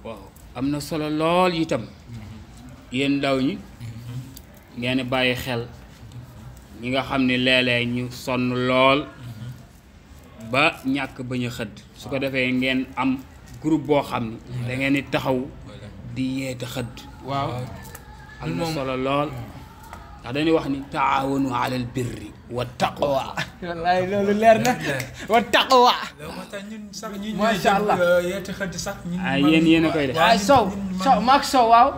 waaw am na solo lool itam yéen ndaw ñi ngeen bàyyi xel ñi nga xam ne léeg-léeg ñu sonn lool ba ñàkk bañ a xëdd su ko defee ngeen am groupe boo xam ne da ngeen di taxaw di yeete xëdd waaw am na solo lool ndax dañuy wax ni taawanu alal birri wa taqwa wallaay loolu leer na wa taqwa masha Allah yeete xëdd sax yéen a koy def ay sow maak sow waaw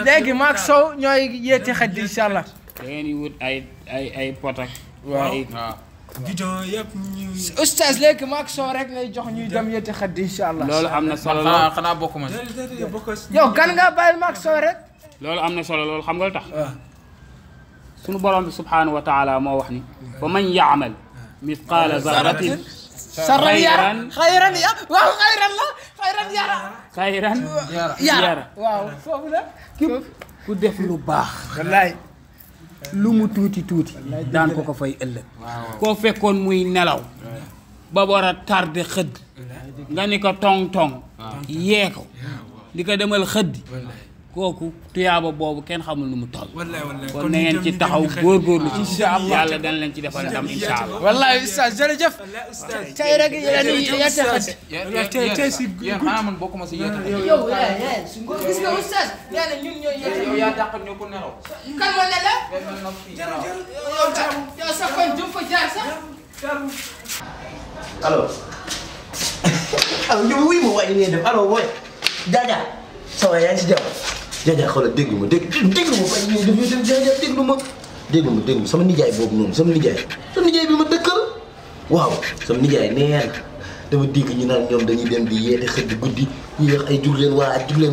léegi maak sow ñooy yeete xëdd insha Allah da ngeen di wut ay potak waaw bidon yëpp ñu oustaz léegi maak sow rek ngay jox ñuy dem yeete xëdd insha Allah loolu am na solo lool xanaa bokk ma yow kan nga bàyyil maak sow rek loolu am na solo loolu xam nga lu tax sunu borom bi subhaanahu wa taala moo wax ni wa man yaamal mithqaala zarratin xayran yara waaw foofu la képp ku def lu baax wallaay lu mu tuuti daan ko fay ëllëg koo fekkoon muy nelaw ba war a tardé xëdd nga ni ko tong yee ko di ko demal xëddi kooku tuyaaba boobu kenn xamul nu mu toll kon na ngeen ci taxaw góorgóorlu ci insha Allah yàlla dana leen ci defal ndam insha Allah wallahi ustaz jërëjëf tey rek yeete xëdd tey si xanaa man bokkuma si yeete yow gis nga ustaz nee na ñun ñooy yeete yow yaa dàq ñoo ko nelaw kan moo ne la yow sa kon jëm fa jaar sax allo ñu wuy ma waaye ngeen def allo boy Jaja sama yaa ngi si jàmm Jaja xoolal déglu ma déglu ma waaye ngeen def Jaja déglu ma sama nijaay boobu noonu sama nijaay bi ma dëkkal waaw sama nijaay nee dama dégg ñu naan ñoom dañuy dem di yeete xëdd guddi ñu wax ay jug leen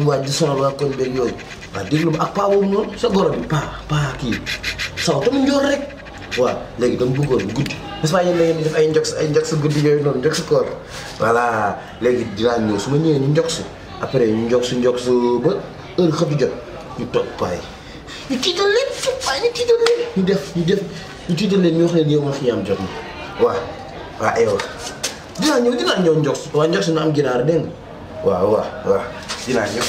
waaj di sonal waa koñ beeg yooyu waaw déglu ma ak paa boobu noonu sa goro bi paa kii saw tamit njoor rek waaw léegi dama bëggoon guddi n'est-ce pas yéen da ngeen di def ay njokk sa guddi yooyu noonu njokk sa koor voilà léegi dinaa ñëw su ma ñëwee ñu njokk après ñu njokk su ba heure xëdd jot ñu toog paay ñu tiital leen ñu wax leen yow ma fi am jot na waaw aywa dinaa ñëw njokk waa njokk na am ginaar dégg nga waaw dinaa ñëw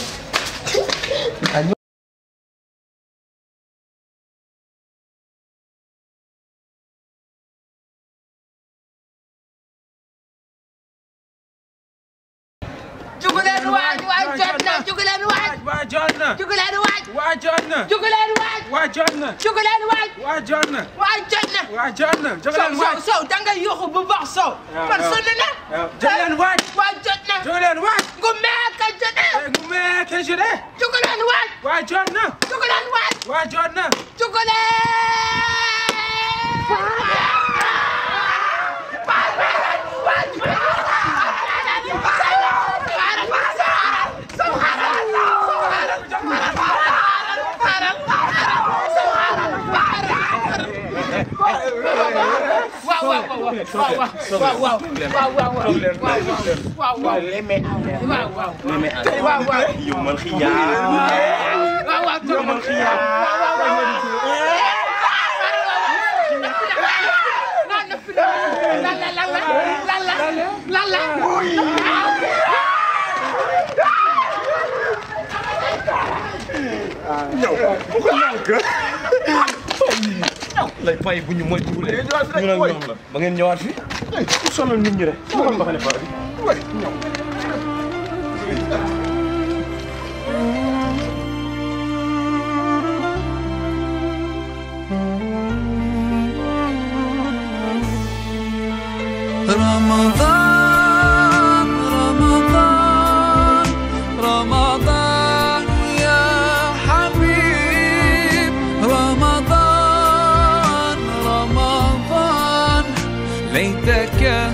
juguleen waaj jot na juguleen waaj jot na juguleen waaj jot na juguleen waaj jot na juguleen waaj jot na jot na juguleen waaj sow danga yuuxu bu baax sow man sonn na juguleen waaj jot na juguleen waaj ngu meeka jot na juguleen waaj jot na juguleen waaj jot na lay fay bu ñu moytuwulee ñu nag ñoom la ba ngeen ñëwaat fi ku sonal nit ñi rek ma xam ne fa way ñëw رمضان يا حبيب رمضان ليتك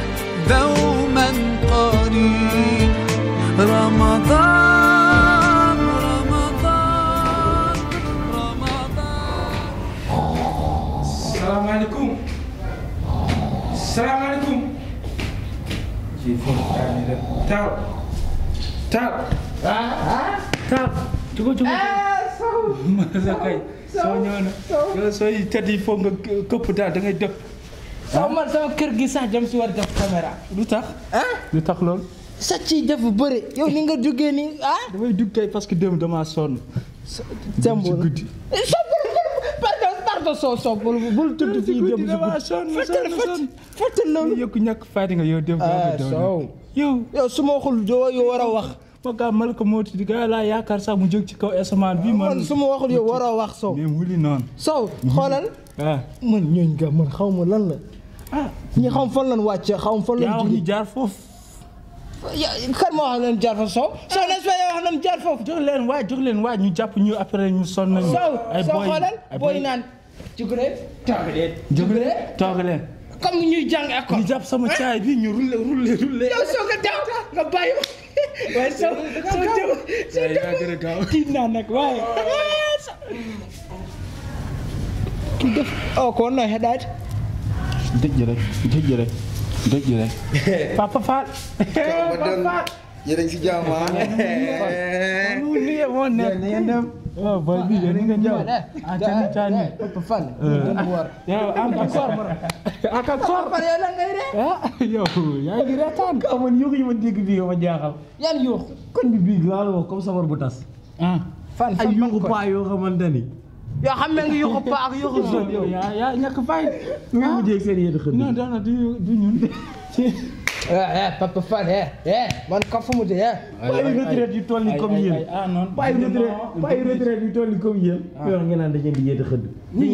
دوما قريب رمضان السلام عليكم taal jugo sa kay soo ñëw na yow sooy tëdd il faut nga këpp daal da ngay dëpp man sama kër gi sax jëm si war def caméra lu tax loolu sàcc yi dafa bëri yow ni nga duggee nii ah. damay dugg kay parce que démb damaa sonn. démb ci guddi. pardon soo bul tudd fii démb damaa sonn fàttal loolu. yokku ñàkk fayda nga yow démb. Sow yow su ma waxul yow war a wax. ma gaa mal ko moo tudd gaa laa yaakaar sax mu jóg ci kaw asamaan bi man su ma waxul yow war a wax Sow. mais wuli noonu. Sow xoolal. man ñooñ ga man xaw ma lan la. ñi xam fan lan wàcce xaw ma fan lan. yaa wax ñu jaar foofu. kan moo wax leen jaar foofu Sow. Sow n'est-ce pas yow wax nañ jaar foofu. jox leen waaj ñu jàpp ñu après ñu sonn nañu. Sow xoolal booy naan. jugule toog leen. comme ñuy jàng école. ñu jàpp sama caay bi ñu roulé. yow Sow nga daw nga bàyyi waaye Sow kii naa nag waaye. kii def ko no heɗaade. dëj rek. Papa Fall. yéen a ngi si jàmm waaw boy bi yéen nga ñëw. Cani. Papa Fall. yow encore Fall yow lan ngay ree. yow yaa ngi reetaan. ka man yuuxu yi ma dégg bii ma jaaxal. yan yuux. kon bi bii laa la wax comme sabar bu tas. fan ay yuuxu paa yoo xamante ni. yoo xam ne nga yuuxu paa ak yuuxu zone. yow yaa ñàkk fay. nga mujjee seen yéen xëy non non du ñun. Papa Fall man ka fu mu de ay retraite yu toll ni comme yéen. non ay retraite yu toll ni comme yéen. yoo ngeen naan dañu di yéete xëdd. ñu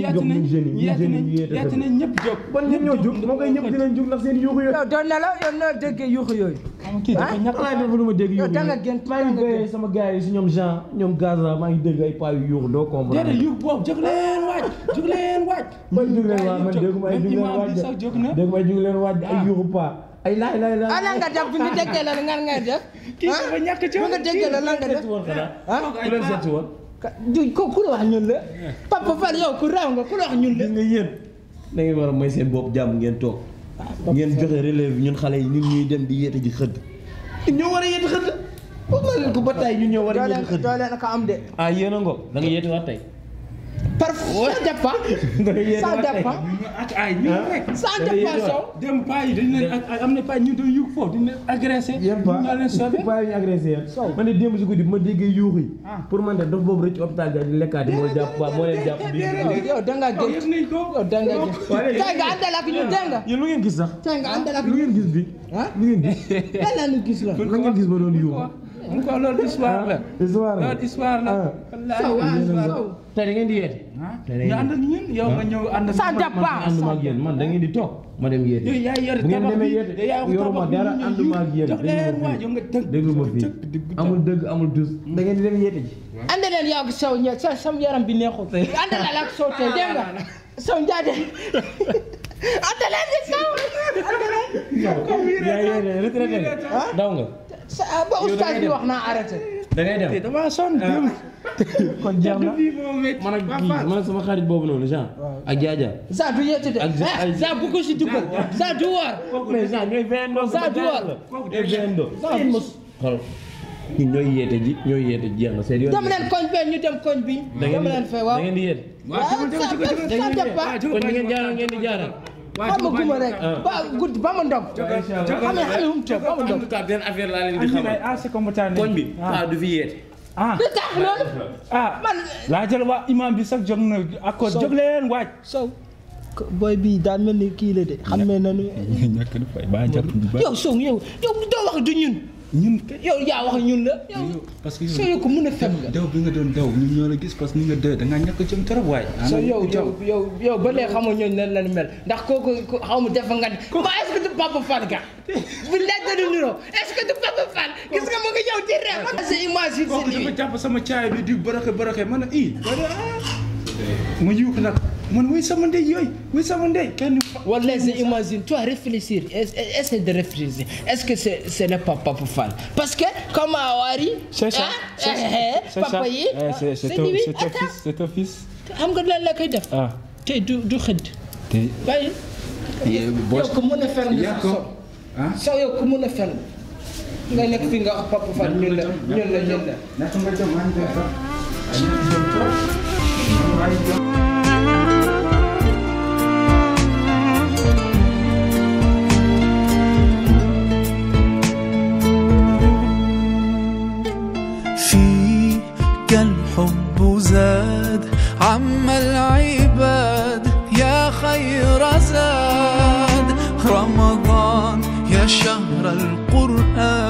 yeete nañ ñëpp jóg. ban ñëpp ñoo jóg moo koy ñëpp dinañ jóg ndax seen yuuxu yooyu. yow doon na la yow noo déggee yuuxu yooyu. kii dafa ñàkk xanaa def lu ma dégg yuuxu da nga gën maa ngi béyee sama gars yi si ñoom Jean ñoom Gaza maa ngi dégg ay paa yu yuuxu doo comprendre. déedéet yu boobu jóg leen waaj. man jóg leen waaj man déggu may jóg leen waaj déggu may jóg leen waaj ay yuuxu paa ay laay ana nga def bi nga déggee la nga ngay def. kii dafa ñàkk ci nga déggee la lan nga def. ku leen seet woon. ku la wax ñun la. Papa Fall yow ku raw nga ku la wax ñun la. gis nga yéen da ngeen war a may seen bopp jàmm ngeen toog ngeen joxe relève ñun xale yi ñun ñuy dem di yéete ji xëdd. ñoo war a yéete xëdd. wax nga leen ko ba tey ñun ñoo war a yéete xëdd. doo leen ko am de. ah yéen a ngo da nga yéete waat tey. parfois ça dépend. ça dépend. ak ay ñu rek. ça dépend Sow. dem paa yi dañu leen am na paa ñu doon yuux foofu dañu leen agressé. yéen paa ñu leen sauvé. paa yi ñu agressé yéen. man de démb si guddi bu ma déggee yuux yi. pour man de dof boobu rek ci hôpital bi di lekkaati moo jàpp moo leen jàpp bii. yow da ngaa gën. yow da ngaa gën. tey nga àndal ak ñu dégg nga. yéen lu ngeen gis sax. tey nga àndal ak lu ngeen gis bi. lu ngeen gis. lan la ñu gis la. lu ngeen gis ba doon yuux. ko loolu histoire la. loolu histoire la. Sow tey da ngeen di yeete. ñu ànd ak ñun yow nga ñëw ànd ak. ça dépend. ànduma ak yéen man da ngeen di toog ma dem yeete. yow yaa yor bu ngeen tabax demee bi yeete yaa yor yoruma tabax bi dara ànduma ak yéen. jox leen waa yow nga déglu ma fii amul dëgg amul dus. da ngeen di dem yeete ji. ànd leen yow ak Sow ñëw sam yaram bi neexul. ànd leen ak Sow tey dégg nga. Sow Ndiaye. ànd leen di Sow. yaa yeete retraité daw nga. ba oustaz bi wax naa arrêté. da ngay dem dama sonn kon jàmm na man ak kii man ak sama xarit boobu noonu Jean ak Jaaja. Za du yeete de. Za bu ko si dugal. Za du war. mais Jean ñooy vendo. Za du war. ñooy vendo. xool ñun ñooy yeete ji jeex na seen yoon. dem leen koñ bee ñu dem koñ bi. dem leen fee waaw da ngeen di yeete. ça dépend. kon ni ngeen jaaral ngeen di jaaral. xamaguma rek ba guddi ba ma ndog. xam nga hum toog ba ma ndog. en tout cas benn affaire laa leen di xamal. koñ bi paa du fi yeete. lu tax loolu. man laa jël waa imam bi sax jóg na accord jóg leen waaj. Sow booy bii daa mel ni kii la de xam ne nañu. ñàkk na fay ba jàpp bu baax. yow Sow yow doo wax du ñun. yow yaa wax ñun la. parce que Sow yow ko mën a fen nga. daw bi nga doon daw ñun ñoo la gis parce que ni nga dee da ngaa ñàkk jëm trop waay. Sow yow ba léegi xamoo ñooñu lan la mel ndax kooku xaw ma def nga ni. ba est-ce que du Papa Fall ga. bu laaj da du niroo est-ce que du Papa Fall gis nga mu ngi ñëw di ree man sa image yi kooku dafa jàpp sama caay bi di bërëxe man ma yuux nag man wuy sama ndey yooyu wuy sama ndey kenn. Wallah imagine toi réfléchir essaie de réfléchir est-ce que c'est le Papa Fall parce que comme Awari. c'est ça papa yi. c'est ton fils. xam nga lan la koy def. te du xëdd. bàyyi. yow ko mën a fen nga Sow yow ko mën a fen nga nekk fi nga wax Papa Fall ñun la. naka nga jëm maa ngi koy sax. زاد عم العباد يا خير زاد رمضان يا شهر القرآن